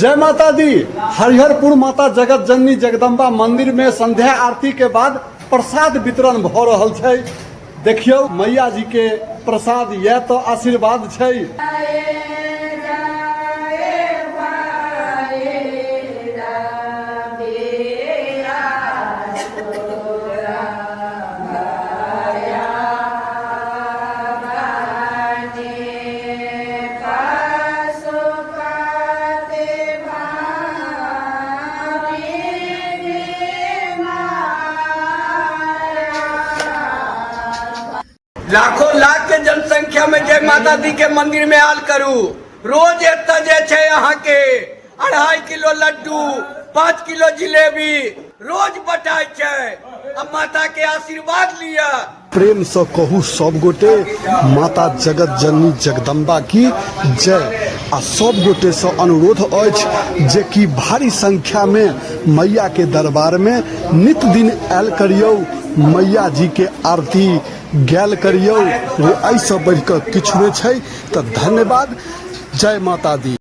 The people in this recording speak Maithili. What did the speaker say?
जय माता दी। हरिहरपुर माता जगत जननी जगदम्बा मंदिर में संध्या आरती के बाद प्रसाद वितरण भ रहल छै। देखियौ मैया जी के प्रसाद यह तो आशीर्वाद छै। लाखों लाख के जनसंख्या में जय माता दी के मंदिर में आल करू। रोज एतऽ जे छै अहाँके 2.5 किलो लड्डू, 5 किलो जिलेबी रोज बटाइ छै। आ माता के आशीर्वाद लिअ। प्रेम से कहू सब गोटे माता जगत जननी जगदम्बा की जय। आ सब गोटे से अनुरोध अछि जे कि भारी संख्या में मैया के दरबार में नित दिन आयल करियौ, मैया जी के आरती गायल करियौ। रे एहिसँ बढ़िकऽ किछु नहि छै। तऽ धन्यवाद, जय माता दी।